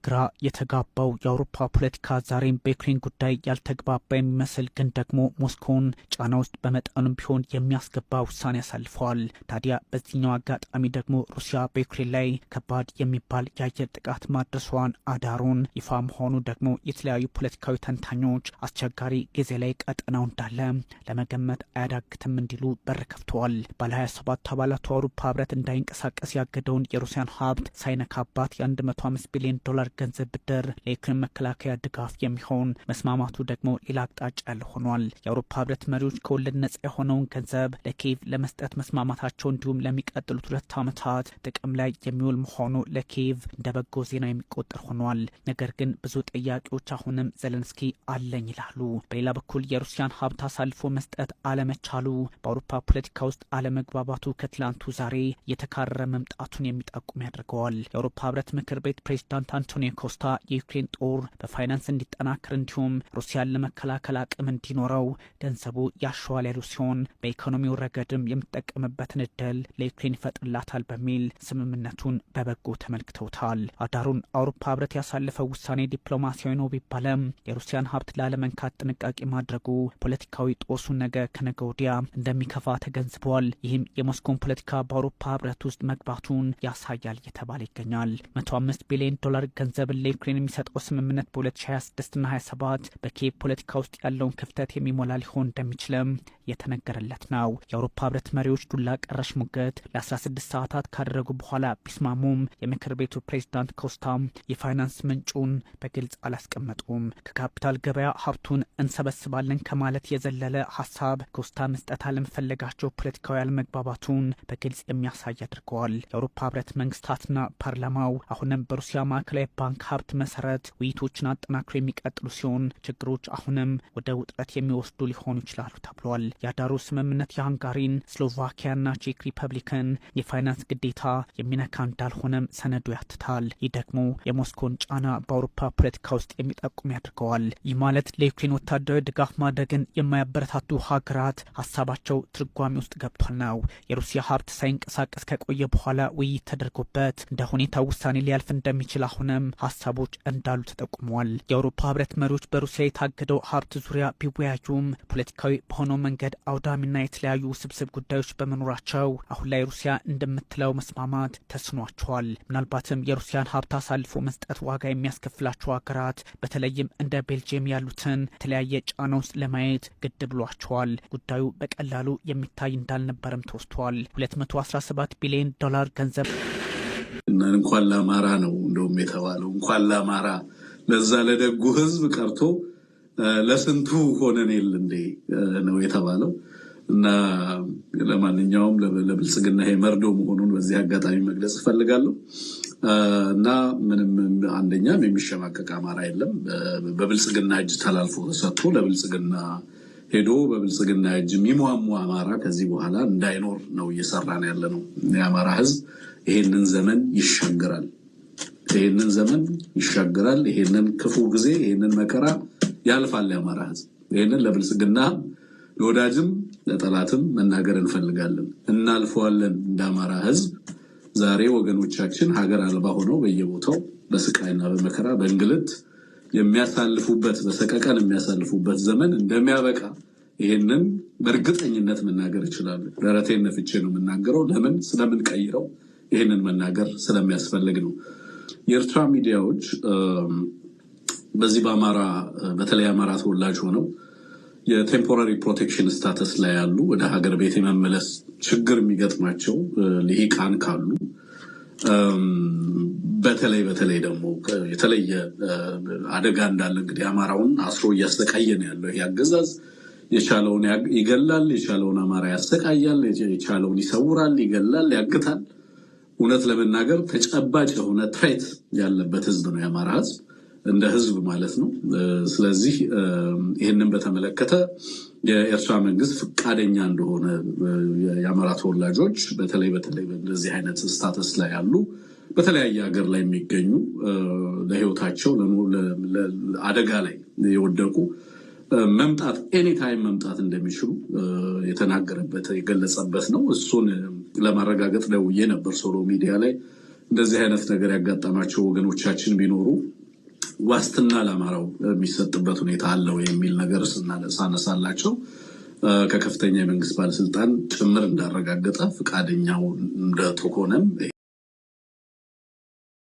ግራ የተጋባው የአውሮፓ ፖለቲካ ዛሬም በዩክሬን ጉዳይ ያልተግባባ የሚመስል ግን ደግሞ ሞስኮውን ጫና ውስጥ በመጠኑም ቢሆን የሚያስገባ ውሳኔ አሳልፈዋል። ታዲያ በዚህኛው አጋጣሚ ደግሞ ሩሲያ በዩክሬን ላይ ከባድ የሚባል የአየር ጥቃት ማድረሷን አዳሩን ይፋ መሆኑ ደግሞ የተለያዩ ፖለቲካዊ ተንታኞች አስቸጋሪ ጊዜ ላይ ቀጠናው እንዳለ ለመገመት አያዳግትም እንዲሉ በር ከፍተዋል። ባለ 27 አባላቱ አውሮፓ ህብረት እንዳይንቀሳቀስ ያገደውን የሩሲያን ሀብት ሳይነካባት የ105 ቢሊዮን ዶላር ገንዘብ ብድር ለዩክሬን መከላከያ ድጋፍ የሚሆን መስማማቱ ደግሞ ሌላ አቅጣጫ ያለ ሆኗል። የአውሮፓ ህብረት መሪዎች ከወለድ ነጻ የሆነውን ገንዘብ ለኪየቭ ለመስጠት መስማማታቸው እንዲሁም ለሚቀጥሉት 2 ዓመታት ጥቅም ላይ የሚውል መሆኑ ለኪየቭ እንደ በጎ ዜና የሚቆጠር ሆኗል። ነገር ግን ብዙ ጥያቄዎች አሁንም ዘለንስኪ አለኝ ይላሉ። በሌላ በኩል የሩሲያን ሀብት አሳልፎ መስጠት አለመቻሉ በአውሮፓ ፖለቲካ ውስጥ አለመግባባቱ ከትላንቱ ዛሬ እየተካረረ መምጣቱን የሚጠቁም ያደርገዋል። የአውሮፓ ህብረት ምክር ቤት ፕሬዚዳንት አንቶኒዮ ኮስታ የዩክሬን ጦር በፋይናንስ እንዲጠናከር እንዲሁም ሩሲያን ለመከላከል አቅም እንዲኖረው ገንዘቡ ያሻዋል ያሉ ሲሆን፣ በኢኮኖሚው ረገድም የምትጠቀምበትን እድል ለዩክሬን ይፈጥርላታል በሚል ስምምነቱን በበጎ ተመልክተውታል። አዳሩን አውሮፓ ህብረት ያሳለፈው ውሳኔ ዲፕሎማሲያዊ ነው ቢባለም የሩሲያን ሀብት ላለመንካት ጥንቃቄ ማድረጉ ፖለቲካዊ ጦሱ ነገ ከነገ ወዲያ እንደሚከፋ ተገንዝበዋል። ይህም የሞስኮን ፖለቲካ በአውሮፓ ህብረት ውስጥ መግባቱን ያሳያል እየተባለ ይገኛል። 105 ቢሊዮን ዶላር ገንዘብን ለዩክሬን የሚሰጠው ስምምነት በ2026 ና 27 በኪየቭ ፖለቲካ ውስጥ ያለውን ክፍተት የሚሞላ ሊሆን እንደሚችልም የተነገረለት ነው። የአውሮፓ ህብረት መሪዎች ዱላ ቀረሽ ሙግት ለ16 ሰዓታት ካደረጉ በኋላ ቢስማሙም የምክር ቤቱ ፕሬዚዳንት ኮስታም የፋይናንስ ምንጩን በግልጽ አላስቀመጡም። ከካፒታል ገበያ ሀብቱን እንሰበስባለን ከማለት የዘለለ ሀሳብ ኮስታ መስጠት አለመፈለጋቸው ፖለቲካዊ አለመግባባቱን በግልጽ የሚያሳይ አድርገዋል። የአውሮፓ ህብረት መንግስታትና ፓርላማው አሁንም በሩሲያ ማዕከላዊ ባንክ ሀብት መሰረት ውይይቶችን አጠናክሮ የሚቀጥሉ ሲሆን፣ ችግሮች አሁንም ወደ ውጥረት የሚወስዱ ሊሆኑ ይችላሉ ተብሏል። የአዳሩ ስምምነት የሃንጋሪን፣ ስሎቫኪያና ቼክ ሪፐብሊክን የፋይናንስ ግዴታ የሚነካ እንዳልሆነም ሰነዱ ያትታል። ይህ ደግሞ የሞስኮን ጫና በአውሮፓ ፖለቲካ ውስጥ የሚጠቁም ያደርገዋል። ይህ ማለት ለዩክሬን ወታደራዊ ድጋፍ ማድረግን የማያበረታቱ ሀገራት ሀሳባቸው ትርጓሜ ውስጥ ገብቷል ነው። የሩሲያ ሀብት ሳይንቀሳቀስ ከቆየ በኋላ ውይይት ተደርጎበት እንደ ሁኔታው ውሳኔ ሊያልፍ እንደሚችል አሁንም ሀሳቦች እንዳሉ ተጠቁመዋል። የአውሮፓ ህብረት መሪዎች በሩሲያ የታገደው ሀብት ዙሪያ ቢወያዩም ፖለቲካዊ በሆነው መንገድ አውዳሚና የተለያዩ ውስብስብ ጉዳዮች በመኖራቸው አሁን ላይ ሩሲያ እንደምትለው መስማማት ተስኗቸዋል። ምናልባትም የሩሲያን ሀብት አሳልፎ መስጠት ዋጋ የሚያስከፍላቸው ሀገራት በተለይም እንደ ቤልጅየም ያሉትን የተለያየ ጫና ውስጥ ለማየት ግድ ብሏቸዋል። ጉዳዩ በቀላሉ የሚታይ እንዳልነበረም ተወስቷል። 217 ቢሊዮን ዶላር ገንዘብ እንኳን ለአማራ ነው እንደውም የተባለው፣ እንኳን ለአማራ ለዛ ለደጉ ህዝብ ቀርቶ ለስንቱ ሆነን የለ እንዴ ነው የተባለው። እና ለማንኛውም ለብልጽግና ይሄ መርዶ መሆኑን በዚህ አጋጣሚ መግለጽ እፈልጋለሁ። እና ምንም አንደኛም የሚሸማቀቅ አማራ የለም። በብልጽግና እጅ ተላልፎ ተሰጥቶ ለብልጽግና ሄዶ በብልጽግና እጅ የሚሟሟ አማራ ከዚህ በኋላ እንዳይኖር ነው እየሰራን ያለ ነው። የአማራ ህዝብ ይሄንን ዘመን ይሻገራል። ይሄንን ዘመን ይሻገራል። ይሄንን ክፉ ጊዜ፣ ይሄንን መከራ ያልፋል የአማራ ህዝብ። ይሄንን ለብልጽግና ለወዳጅም ለጠላትም መናገር እንፈልጋለን። እናልፈዋለን እንደ አማራ ህዝብ። ዛሬ ወገኖቻችን ሀገር አልባ ሆነው በየቦታው በስቃይና በመከራ በእንግልት የሚያሳልፉበት፣ በሰቀቀን የሚያሳልፉበት ዘመን እንደሚያበቃ ይሄንን በእርግጠኝነት መናገር እችላለሁ። ደረቴን ነፍቼ ነው የምናገረው። ለምን? ስለምንቀይረው ይሄንን መናገር ስለሚያስፈልግ ነው። የኤርትራ ሚዲያዎች በዚህ በአማራ፣ በተለይ አማራ ተወላጅ ሆነው የ temporary protection status ላይ ያሉ፣ ወደ ሀገር ቤት የመመለስ ችግር የሚገጥማቸው ልሂቃን ካሉ፣ በተለይ በተለይ ደግሞ የተለየ አደጋ እንዳለ፣ እንግዲህ አማራውን አስሮ እያሰቃየ ነው ያለው ይህ አገዛዝ። የቻለውን ይገላል፣ የቻለውን አማራ ያሰቃያል፣ የቻለውን ይሰውራል፣ ይገላል፣ ያግታል። እውነት ለመናገር ተጨባጭ የሆነ threat ያለበት ህዝብ ነው የአማራ ህዝብ እንደ ህዝብ ማለት ነው። ስለዚህ ይህንን በተመለከተ የኤርትራ መንግስት ፈቃደኛ እንደሆነ፣ የአማራ ተወላጆች በተለይ በተለይ በእንደዚህ አይነት status ላይ ያሉ፣ በተለያየ ሀገር ላይ የሚገኙ፣ ለህይወታቸው አደጋ ላይ የወደቁ መምጣት anytime መምጣት እንደሚችሉ የተናገረበት የገለጸበት ነው። እሱን ለማረጋገጥ ደውዬ ነበር ሶሎ ሚዲያ ላይ። እንደዚህ አይነት ነገር ያጋጠማቸው ወገኖቻችን ቢኖሩ ዋስትና ለአማራው የሚሰጥበት ሁኔታ አለው የሚል ነገር ሳነሳላቸው ከከፍተኛ የመንግስት ባለስልጣን ጭምር እንዳረጋገጠ፣ ፈቃደኛው እንደተሆነም